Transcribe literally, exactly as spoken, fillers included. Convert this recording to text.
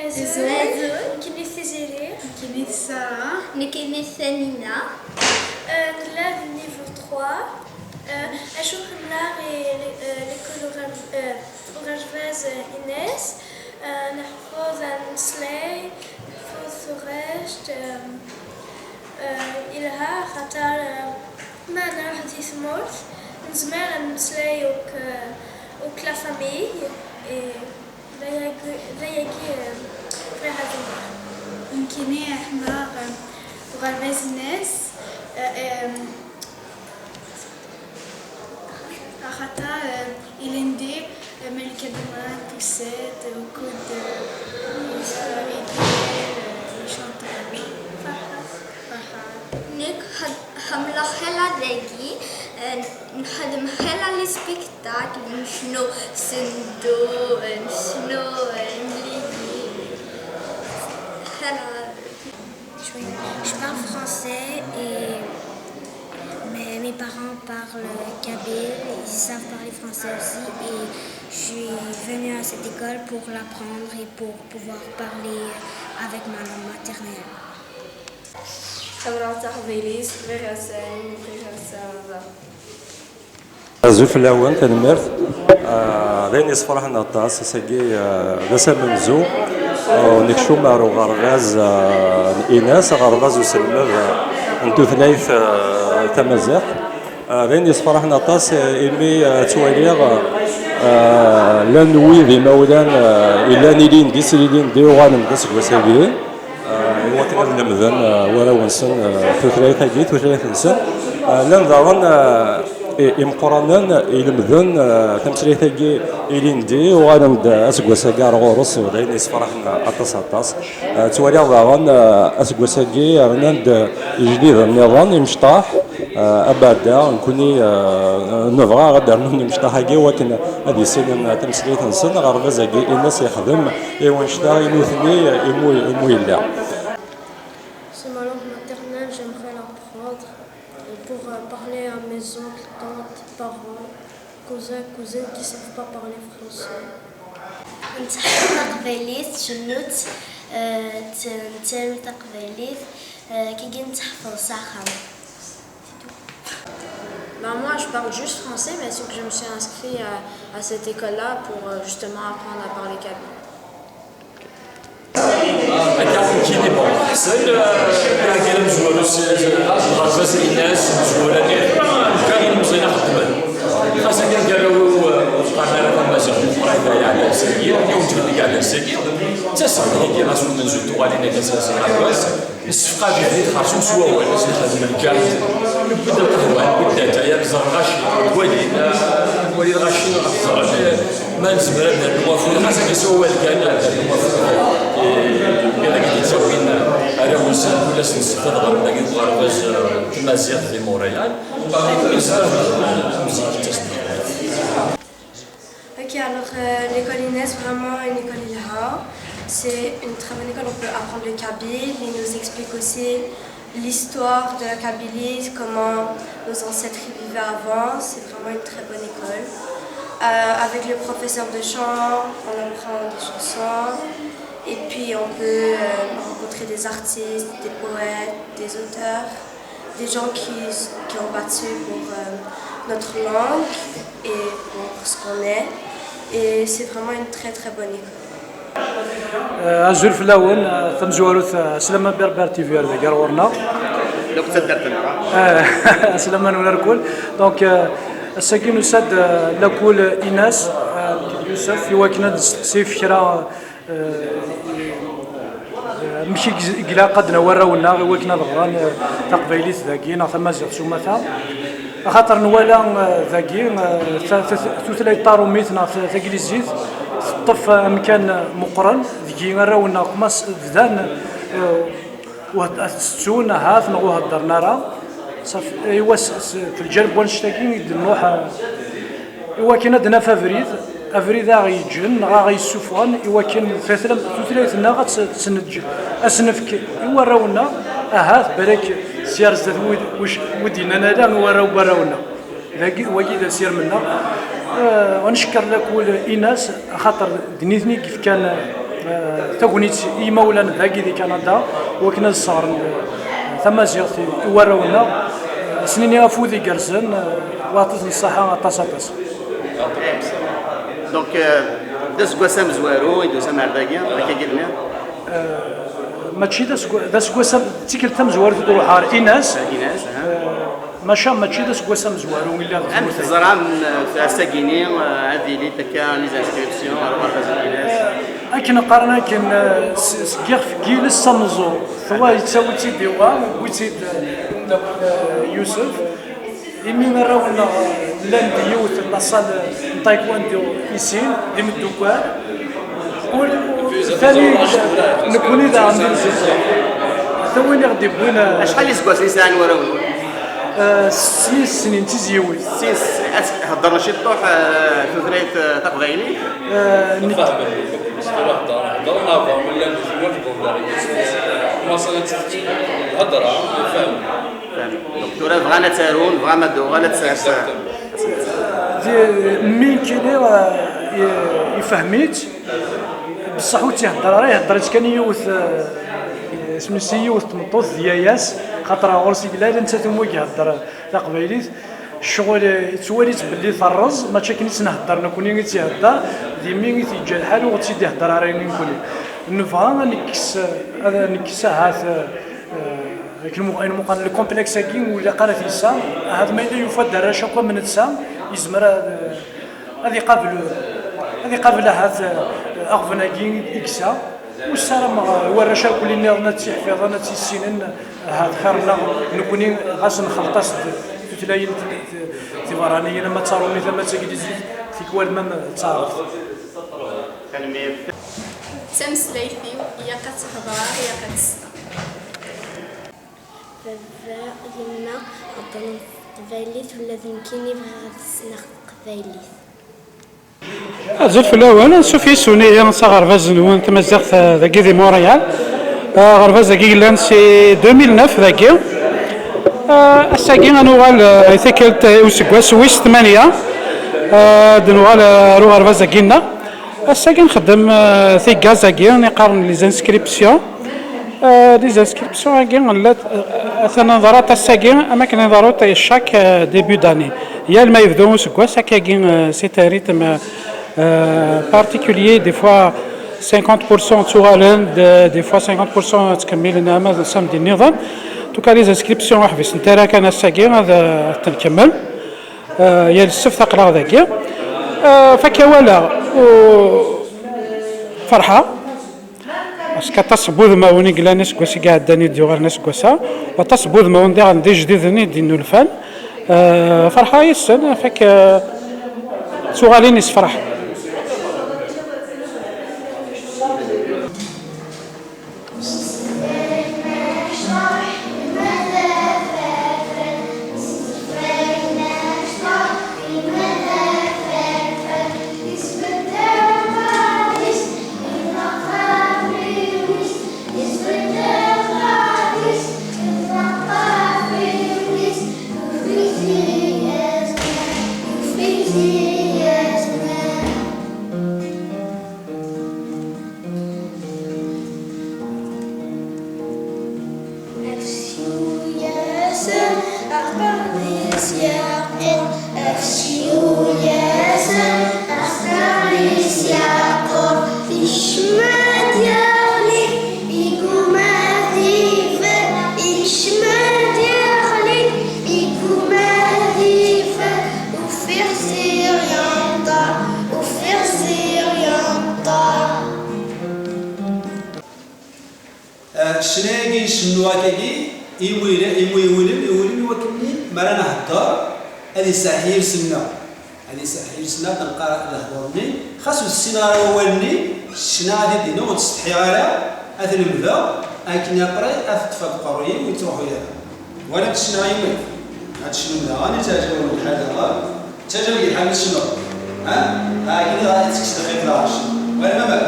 Azul. Azul. Nekkini d Tiziri. Nekkini d Sara. Nekkini d Tanina. Euh, nella di niveau trois. Euh, acu ḥemmleɣ i, euh, l'école uɣer-, euh, uɣerbaz, euh, Ines. Euh, neḥfeḍ ameslay, neḥfeḍ tuɣact, euh, euh, ilha, xaṭer, euh, ma nruḥ di tmurt, nezmer ad nemmeslay akk, euh, akk la famille, et d ayagi, d ayagi, euh, bɣiɣ ad iniɣ. Nekkini ḥemmleɣ, euh, uɣerbaz-ines, euh, euh, axaṭer, euh, ilindi, euh, Malika Duma, Tussat, euh, Kud, euh, euh, Idil, euh, Chantal, Farhat. Farhat. Nekk ḥed-, ḥemmleɣ ḥala dagi, euh, nxeddem ḥala les spectacles, necnu sendu, euh, necnu, euh, imlili, ḥala. Je, je parle français et mes, mes parents parlent kabyle, ils savent parler français aussi et je suis venue à cette école pour l'apprendre et pour pouvoir parler avec ma langue maternelle. Ḥemmleɣ taqbaylit, bɣiɣ ad sɛiɣ, bɣiɣ ad sɛiɣ. Azul fell-awen, tanemmirt. Ah, d ayen yessefraḥen aṭas, ass-agi, ah, d ass amenzu. Ah, nekcum ar uɣerbaz, ah, n Inas, aɣerbaz uselmed, ah, n tutlayt, ah, tamaziɣt. Ah, d ayen yessefraḥen aṭas, eh, imi, ah, ttwaliɣ, ah, llan wid imawlan, ah, illan ilin-d, ilin-d, uɣalen-d aseggas-agi. Ah, i wakken ad lemden, ah, warraw-nsen, ah, tutlayt-agi, tutlayt-nsen. Ah, llan daɣen, ah, i-, imeqqranen ilemden, ah, tameslayt-agi ilindi, uɣalen-d aseggas-agi ar ɣur-s, d ayen yessefraḥen aṭas, aṭas. Ah, ttwaliɣ daɣen, ah, aseggas-agi rnan-d ijdiden nniḍen, imecṭaḥ. Ah, abeɛda, nekkni, ah, nebɣa ad d-rnun imecṭaḥ-agi wakken ad issinen tameslayt-nsen. Aɣerbaz-agi ines yexdem i wanect-a i nutni, imu, imu yella. C'est ma langue maternelle, j'aimerais l'apprendre pour, euh, parler à mes oncles, tantes, parents, cousins, cousines qui savent pas parler français. Nettḥemmil taqbaylit, tcennut, euh, t-, nettaru taqbaylit, euh, kigi nettḥeffeḍ s axxam. Bah, moi, je parle juste français, mais c'est que je me suis inscrit à, à cette école-là pour, euh, justement apprendre à parler kabyle. Akka, nekkini, bon, ḥsen, euh, lɛagal amezwaru s, s, s uɣerbaz-ines, amezwaru-nni, akka ilemẓiyen xeddmen. Xas akken deg arraw-iw, euh, ur qqaren ara tamaziɣt, meqqar ay iɛedda ass-agi, yiwen n tbeddi iɛedda ass-agi, ttaseɣ-d dagi, ɣas ur menzu tuɣalin akka s, s, s, Nessefqad-iten-id xerṣum s wawal, ad sen-nexdem lǧahed. Newwi-d lqahwa, newwi-d latay, ad nẓer lɣaci, ad walin, ad nwali lɣaci, ad ẓren, ma nezmer ad nernu afud, xas akka s wawal kan, ad nernu afud. Eh, wid akka d-yettawin arraw-nsen, kul ass nessefqad ɣer dagi deg uɣerbaz, eh, tamaziɣt di Montréal. Ayen nezmer ad nexdem, am zik, d tasnafart. Ok, alors, euh, l'école Inès, vraiment une école ilha. C'est une très bonne école, on peut apprendre le kabyle. Ils nous expliquent aussi l'histoire de la Kabylie, comment nos ancêtres y vivaient avant. C'est vraiment une très bonne école. Euh, avec le professeur de chant, on apprend des chansons. Et puis, on peut, euh, rencontrer des artistes, des poètes, des auteurs, des gens qui, qui ont battu pour, euh, notre langue et pour ce qu'on est. Et c'est vraiment une très, très bonne école. Euh, azul fell-awen, euh, tamezwarut, euh, aslama Berber T V ar dagi ar ɣur-neɣ. Laqed taddart-nneɣ. Euh, aslama-nwen ar kul. Donc, euh, ass-agi nusa-d, euh, lakul Inas, euh, Yusef, i wakken ad nesteqsi ɣef kra, euh, amek i gz-, i ilaq ad nawi arraw-nneɣ i wakken ad ɣren, eh, taqbaylit dagi neɣ tamaziɣt s umata. Axaṭer nwala, eh, dagi, eh, ta-, ta-, tutlayt taṛumit neɣ ta-, taglizit teṭṭef amkan meqqren deg arraw-nneɣ, ma s-, bdan, eh, ur hed-, tettun ahat neɣ ur heddren ara. Ṣafi, aywa, s, s, f lǧal n wannect-agi i d-nruḥ, eh, i wakken ad d-naf abrid, abrid a ɣ-yeǧǧen neɣ a ɣ-yessufɣen i wakken tatlam-, tutlayt-nneɣ ad tt-, ad tt-neǧǧ, ad s-nefk i warraw-nneɣ, ahat balak sya ar zdat wid, wid d-yennan ala i warraw n warraw-nneɣ. Dagi, wagi d asirem-nneɣ. Eh, ad ncekker lakul Inas, axaṭer d nitni i yefkan, eh, Tagnit i yimawlan dagi di Kanada, wakken ad sseɣren tamaziɣt i warraw-nneɣ. Ad sen-nini afud igerrzen, waṭas n ṣṣaḥa, aṭas, aṭas. Donc, euh, d aseggas amezwaru i d-tusam ar dagi, akka i d-nniɣ. Mačči d aseggas, d aseggas am-, d tikkelt tamezwarut i d-ruḥeɣ ar Inas. Inas, aha. Maca mačči d aseggas amezwaru i lliɣ deg tmurt-agi. Amek teẓram, euh, ass-agi-ni, euh, ad ilint akka les inscriptions ar uɣerbaz n Inas? Akken qqaren akken, euh, s-, seg yixef n yiles s ameẓẓuɣ, twa yettawi-tt-id i wa, yewwi-tt-id, euh, Yusef. Imi arraw-nneɣ llan di yiwet n la salle n taekwondo i sin, d imeddukal. Ul-, tani, nekkni daɣen d imsujji. Ata win i ɣ-d-iwwin, eh, Acḥal n yiseggasen i sɛan warraw-nwen? Eh, sin snin, d tizzyiwin. Sin s-, as-, heddren ciṭṭuḥ, eh, tutlayt, eh, taqbaylit? Eh, nekk- Heddren, heddren, avant, mi llan di tmurt, bon, daɣen, commencen ad tt-, hedra, fhem. Donc, tura bɣan ad tarun, bɣan ad uɣal ad sers. Di, mi nekkini, eh, ifhem-itt, bessaḥ ur tt-ihedder ara, ihedder-itt kan i yiwet, eh, isem-is i yiwet n tmeṭṭut d yaya-s, xaṭer ɣur-s i yella, ala nettat umi ihedder taqbaylit. Ccɣel, eh, yettwali-tt belli terreẓ, mačči akken i tt-nhedder nekkni i tt-ihedder, d imi i t-yeǧǧa lḥal ur ɣ-tt-id-ihedder ara i nekkni. Nebɣa ad nekkes, ad nekkes ahat, eh, akken mu-, ayen muqan le complexe-agi ur ilaq ara ad t-yesɛa, ahat ma yella yufa-d arrac akk am netta, yezmer ad, ad iqabel, ad iqabel ahat, eh, aɣbel-agi i yesɛa. Ur ssarameɣ, eh, warrac akk nniḍen ad tt-iḥfiḍen, ad tt-issinen, ahat xir-nneɣ nekkni ɣas nxelṭ-as-d tutlayin t-, t-, tiberraniyin, ama d tarumit, ama d taglizit, tikwal ma d taɛrabt. D tameslayt-iw, ilaq ad tt-hedreɣ, ilaq ad tt-ssneɣ. Baba, yemma heddren s teqbaylit, ula d nekkini bɣiɣ ad ssneɣ taqbaylit. Azul fell-awen, ansuf yes-wen ihi s aɣerbaz-nwen tamaziɣt, eh, dagi di Montréal. Eh, aɣerbaz-agi yellan si deux mille neuf dagi. Eh, ass-agi ad nuɣal, eh, i tikkelt, eh, i useggas wis tmanya. Eh, ad nuɣal, eh, ar uɣerbaz-agi-nneɣ. Ass-agi nxeddem, eh, tigaz-agi i qqaren les inscriptions. Euh, les inscriptions-agi llant, euh, atan ḍrant ass-agi am akken i ḍerrunt chaque, euh, début d'année. Yal ma yebdu useggas, akkagi, euh, c'est un rythme, euh, particulier, des fois cinquante pour cent ttuɣalen, de-, des fois cinquante pour cent ttkemmilen ama d samedi nniḍen. En tout cas, les inscriptions ur ḥbisent ara kan ass-agi, ad, euh, ad tent-nkemmel. Euh, yal ssebt aql-aɣ dagi. Euh, fakk awal-a, u-, ferḥeɣ. Parce que aṭas n wudmawen i yellan aseggas i iɛeddan i d-yuɣalen aseggas-a, waṭas n wudmawen diɣen d ijdiden i d-innulfan. Eh, ferḥeɣ yes-sen, afak, eh, d tuɣalin yessefraḥen. Afesyul-as, aqerru-s yeqqur, afesyul-as, aqerru-s yeqqur, ikcem ad yeɣli, iguma ad ifak, ikcem ad yeɣli, iguma ad ifak, ufiɣ ziɣ yenṭer, ufiɣ ziɣ yenṭer. Ccna-agi icennu akkagi, iwulem, iwulem, iwulem i wakken-nni mi ara nhedder, ad iserreḥ yiles-nneɣ. Ad iserreḥ yiles-nneɣ, ad nqar lehdur-nni. Xas ur tessineɣ ara wawal-nni, ccna ad d-iniɣ, ur ttsetḥiɣ ara, ad t-lemdeɣ, akken après ad t-ṭṭfeɣ deg uqerruy-iw, ur yettruḥu ara. Wala ccna yumi ad tecnum daɣen, yettaɛjab-awen lḥal daɣen, yettaɛjab-ik lḥal mi tcennuḍ. Ha? Ha, akken i tekkes lxiq daɣen ccna. Wala ma